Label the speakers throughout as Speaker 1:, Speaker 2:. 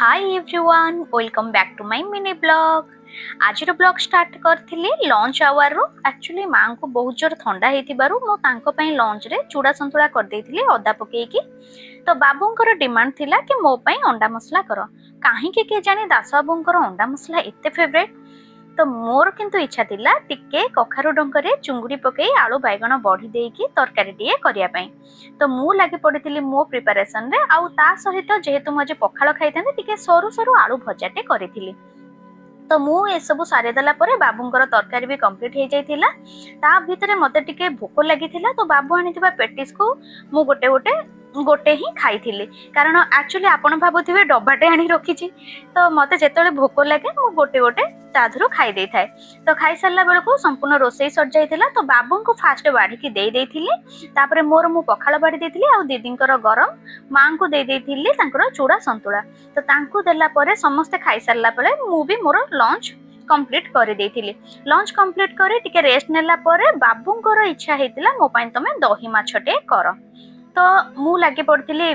Speaker 1: Hi everyone, welcome back to my mini vlog. ଆଜିର blog start କରିଥିଲି launch ଆୱାରରୁ। Actually ମାଆଙ୍କୁ ବହୁତ ଜୋର ଥଣ୍ଡା ହେଇଥିବାରୁ ମୁଁ ତାଙ୍କ ପାଇଁ ଲଞ୍ଚରେ ଚୁଡ଼ା ସନ୍ତୁଳା କରିଦେଇଥିଲି ଅଦା ପକେଇକି। ତ ବାବୁଙ୍କର ଡିମାଣ୍ଡ ଥିଲା କି ମୋ ପାଇଁ ଅଣ୍ଡା ମସଲା କର। କାହିଁକି କେଜାଣି ଦାସବାବୁଙ୍କର ଅଣ୍ଡା ମସଲା ଏତେ ଫେଭରେଟ୍। ତ ମୋର କିନ୍ତୁ ଇଚ୍ଛା ଥିଲା ଟିକେ କଖାରୁ ଡଙ୍କରେ ଚୁଙ୍ଗୁଡ଼ି ପକେଇ ଆଳୁ ବାଇଗଣ ବଢ଼ି ଦେଇକି ତରକାରୀଟିଏ କରିବା ପାଇଁ। ତ ମୁଁ ଲାଗି ପଡ଼ିଥିଲି ମୋ ପ୍ରିପାରେସନରେ, ଆଉ ତା ସହିତ ଯେହେତୁ ମୁଁ ଆଜି ପଖାଳ ଖାଇଥାନ୍ତି, ଟିକେ ସରୁ ସରୁ ଆଳୁ ଭଜାଟେ କରିଥିଲି। ତ ମୁଁ ଏସବୁ ସାରିଦେଲା ପରେ ବାବୁଙ୍କର ତରକାରୀ ବି କମ୍ପ୍ଲିଟ୍ ହେଇଯାଇଥିଲା। ତା ଭିତରେ ମତେ ଟିକେ ଭୋକ ଲାଗିଥିଲା, ତ ବାବୁ ଆଣିଥିବା ପେଟିସ୍କୁ ମୁଁ ଗୋଟେ ଗୋଟେ ଗୋଟେ ହିଁ ଖାଇଥିଲି। କାରଣ ଆକ୍ଚୁଆଲି ଆପଣ ଭାବୁଥିବେ ଡବାଟେ ଆଣି ରଖିଛି। ତ ମତେ ଯେତେବେଳେ ଭୋକ ଲାଗେ, ମୁଁ ଗୋଟେ ଗୋଟେ ତା ଦେହରୁ ଖାଇ ଦେଇଥାଏ। ତ ଖାଇସାରିଲା ବେଳକୁ ସମ୍ପୂର୍ଣ୍ଣ ରୋଷେଇ ସରିଯାଇଥିଲା। ତ ବାବୁଙ୍କୁ ଫାଷ୍ଟ ବାଢ଼ିକି ଦେଇ ଦେଇଥିଲି, ତାପରେ ମୋର ମୁଁ ପଖାଳ ବାଢ଼ି ଦେଇଥିଲି ଆଉ ଦିଦିଙ୍କର ଗରମ, ମାଙ୍କୁ ଦେଇ ଦେଇଥିଲି ତାଙ୍କର ଚୁଡ଼ା ସନ୍ତୁଳା। ତ ତାଙ୍କୁ ଦେଲା ପରେ, ସମସ୍ତେ ଖାଇସାରିଲା ପରେ ମୁଁ ବି ମୋର ଲଞ୍ଚ କମ୍ପ୍ଲିଟ୍ କରିଦେଇଥିଲି। ଲଞ୍ଚ କମ୍ପ୍ଲିଟ୍ କରି ଟିକେ ରେଷ୍ଟ ନେଲା ପରେ ବାବୁଙ୍କର ଇଚ୍ଛା ହେଇଥିଲା, ମୋ ପାଇଁ ତମେ ଦହି ମାଛଟେ କର। ତ ମୁଁ ଲାଗି ପଡ଼ିଥିଲି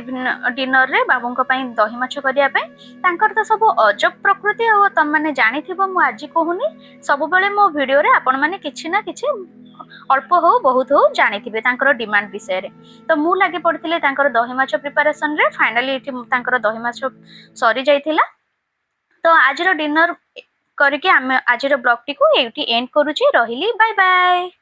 Speaker 1: ଡିନରରେ ବାବୁଙ୍କ ପାଇଁ ଦହି ମାଛ କରିବା ପାଇଁ। ତାଙ୍କର ତ ସବୁ ଅଜବ ପ୍ରକୃତି, ଆଉ ତମମାନେ ଜାଣିଥିବ, ମୁଁ ଆଜି କହୁନି, ସବୁବେଳେ ମୋ ଭିଡ଼ିଓରେ ଆପଣମାନେ କିଛି ନା କିଛି ଅଳ୍ପ ହଉ ବହୁତ ହଉ ଜାଣିଥିବେ ତାଙ୍କର ଡିମାଣ୍ଡ ବିଷୟରେ। ତ ମୁଁ ଲାଗି ପଡ଼ିଥିଲି ତାଙ୍କର ଦହି ମାଛ ପ୍ରିପାରେସନରେ। ଫାଇନାଲି ଏଠି ତାଙ୍କର ଦହି ମାଛ ସରି ଯାଇଥିଲା। ତ ଆଜିର ଡିନର କରିକି ଆମେ ଆଜିର ବ୍ଲଗଟିକୁ ଏଇଠି ଏଣ୍ଡ କରୁଛି। ରହିଲି, ବାଏ ବାଏ।